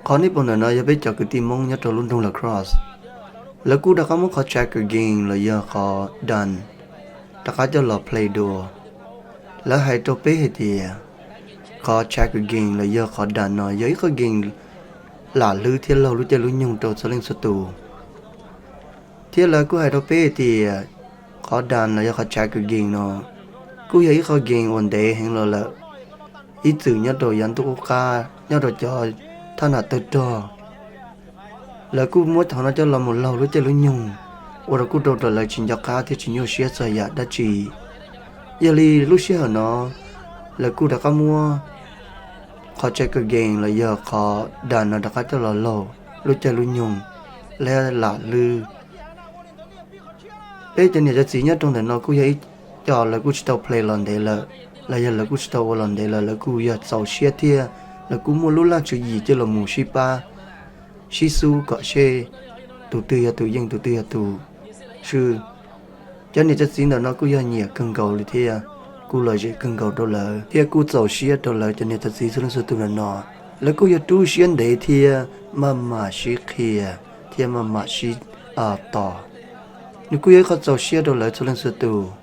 Qhov nej pom ntawm no yog peb cov kwv tij Hmoob nyob rau lub nroog La Crosse. Lawv kuj rov qab muab qhov tracker game los yog qhov dàn rov qab coj los play dua. Lawv hais rau peb hais tias qhov tracker game los yog qhov dàn no yog ib qhov game lam hlwb thiab laug lub caij lub nyoog rau txhua leej txhua tus. Thiab lawv kuj hais rau peb hais tias qhov dàn los yog qhov tracker game no kuj yog ib qhov game uas ntev heev los lawm, ib txwm nyob rau yav ntuj qub qab nyob rau cov thaj nam tawg rog. Lawv kuj muab qhov no coj los mus laug lub caij lub nyoog, ua rau kuj rau rau lawv tsis nco qab thiab tsis nyuaj siab txog yam dab tsi. Yog li lub sij hawm no lawv kuj rov qab muab qhov tracker game los yog qhov dàn no rov qab coj los laug lub caij lub nyoog, lawv lam hlwb. Peb cov niam cov txiv nyob rau ntawm no kuj yog ib co lawv kuj tsis tau play los ntev lawm, los yog lawv kuj tsis tau ua los ntev lawm, lawv kuj yog txaus siab thiab lawv kuj muaj lub laj tswv yim coj los mus sib pab, sib xub kom seb tus twg yog tus yeej tus twg yog tus swb. Cov niam cov txiv ntawm no kuj yog nyiam kawg nkaus li thiab kuj lom zem kawg nkaus rau lawv thiab kuj txaus siab rau lawv cov niam cov txiv txhua leej txhua tus ntawm no. Lawv kuj yog rub siab ntev thiab maj mam sib qhia thiab maj mam sib tos. Nws kuj yog ib qho txaus siab rau lawv txhua leej txhua tus.